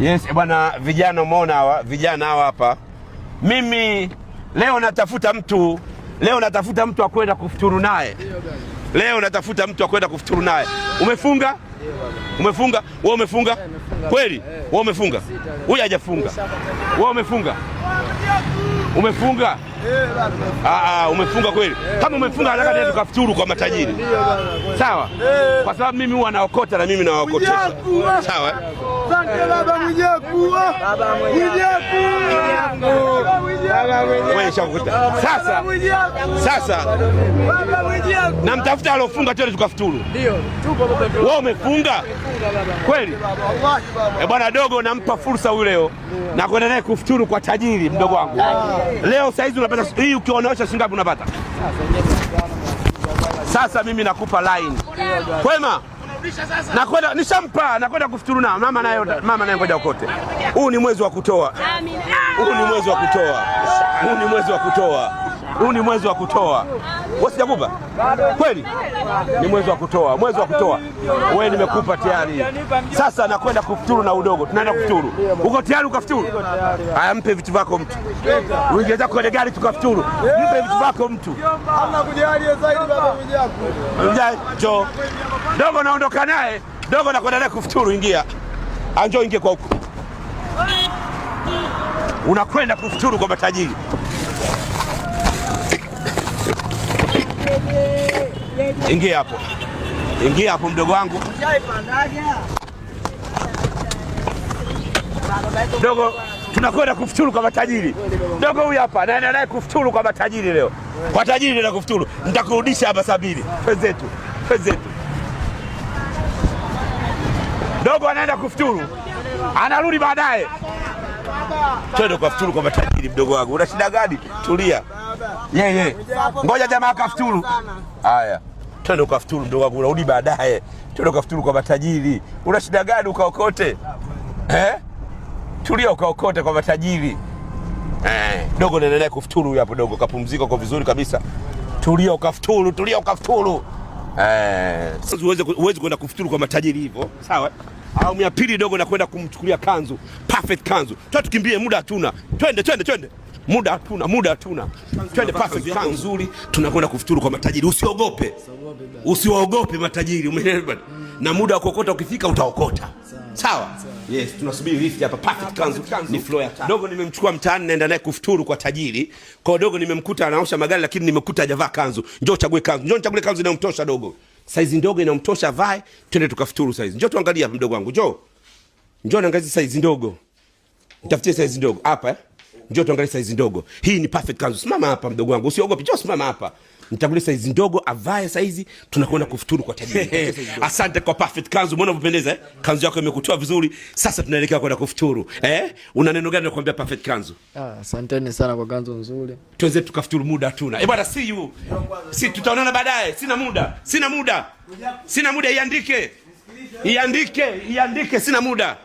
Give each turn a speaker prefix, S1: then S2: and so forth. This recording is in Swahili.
S1: Yes, bwana, vijana umeona hawa vijana hawa hapa. Mimi leo natafuta mtu, leo natafuta mtu wa kwenda kufuturu naye. Leo natafuta mtu wa kwenda kufuturu naye. Umefunga? Umefunga? Wewe umefunga? Kweli? Wewe umefunga? Huyu hajafunga. Wewe umefunga? Umefunga? Ah, umefunga kweli? Kama umefunga nataka tena tukafuturu kwa matajiri. Sawa? Kwa sababu mimi huwa naokota na mimi nawaokotesha. Sawa?
S2: Asante baba Mwijaku. Mwijaku.
S1: Wewe nishakukuta. Sasa sasa
S2: Baba Mwijaku.
S1: namtafuta alofunga tena tukafuturu.
S2: Ndio, tupo baba.
S1: Wewe umefunga? Kweli?
S2: Wallahi baba.
S1: Eh, bwana dogo nampa fursa huyu leo na kwenda naye kufuturu kwa tajiri mdogo wangu. Leo saizi unapata hii, ukionyesha shilingi ngapi unapata? Sasa mimi nakupa line. Kwema? Nakwenda nishampa, nakwenda kufuturu na mama naye, mama naye ngoja ukote. Huu ni mwezi wa kutoa. Huu ni mwezi wa kutoa. Huu ni mwezi wa kutoa. Huu ni mwezi wa kutoa. Wewe sijakupa? Kweli? Ni mwezi wa kutoa, mwezi wa kutoa. Wewe nimekupa tayari. Sasa nakwenda kufuturu na udogo. Tunaenda kufuturu. Uko tayari ukafuturu? Haya, mpe vitu vyako mtu. Uingie zako kwenye gari tukafuturu. Mpe vitu vyako mtu.
S2: Hamna kujali zaidi baba Mwijaku.
S1: Mjai, njoo. Dogo naondoka naye. Dogo nakwenda naye kufuturu, ingia. Anjo ingie kwa huku. Unakwenda kufuturu kwa matajiri. Ingia hapo. Ingia hapo mdogo wangu. Dogo, tunakwenda kufuturu kwa matajiri. Dogo huyu hapa naenda naye kufuturu kwa matajiri leo. Kwa tajiri naenda kufuturu. Nitakurudisha hapa 2:00. Twenzetu. Twenzetu. Dogo anaenda kufuturu. Anarudi baadaye. Twende kwa futuru kwa matajiri mdogo wangu. Una shida gani? Tulia. Yeye. Yeah, yeah. Ngoja jamaa akafuturu. Haya. Twende kwa futuru mdogo wangu, unarudi baadaye. Twende kwa futuru kwa matajiri. Una shida gani ukaokote? Eh? Tulia ukaokote kwa matajiri. Eh, dogo naendelea kufuturu huyu hapo dogo, kapumzika kwa vizuri kabisa. Tulia ukafuturu, tulia ukafuturu. Eh, sasa uweze kwenda kufuturu kwa matajiri hivyo. Sawa? Awamu ya pili dogo nakwenda kumchukulia kanzu, perfect kanzu. Twende tukimbie, muda hatuna. Twende twende twende. Muda hatuna, muda hatuna. Twende perfect kanzu nzuri, tunakwenda kufuturu kwa matajiri. Usiogope. Usiwaogope matajiri, umeelewa bwana? Na muda wa kuokota ukifika utaokota. Sawa? Yes, tunasubiri lift hapa perfect kanzu ni floor ya tatu. Dogo nimemchukua mtaani naenda naye kufuturu kwa tajiri. Kwa dogo nimemkuta anaosha magari lakini nimekuta hajavaa kanzu. Njoo chague kanzu. Njoo nichagulie kanzu inayomtosha dogo. Saizi ndogo inamtosha vae, twende tukafuturu saizi. Njoo tuangalie hapa mdogo wangu. Njoo. Njoo niangalie saizi ndogo. Nitafutie saizi ndogo hapa eh. Njoo tuangalie saizi ndogo. Hii ni perfect kanzu. Simama hapa mdogo wangu. Usiogope. Njoo simama hapa. Nitakulia saizi ndogo avae saizi, tunakwenda kufuturu kwa tajiri. Asante kwa perfect kanzu. Mbona unapendeza eh? Kanzu yako imekutoa vizuri. Sasa tunaelekea kwenda kufuturu. Eh? Una neno gani nakwambia perfect kanzu?
S3: Asanteni sana kwa kanzu nzuri.
S1: Tuanze tukafuturu, muda hatuna. Eh bwana, see you. Si tutaonana baadaye. Sina muda. Sina muda. Sina muda, iandike. Iandike, iandike, sina muda.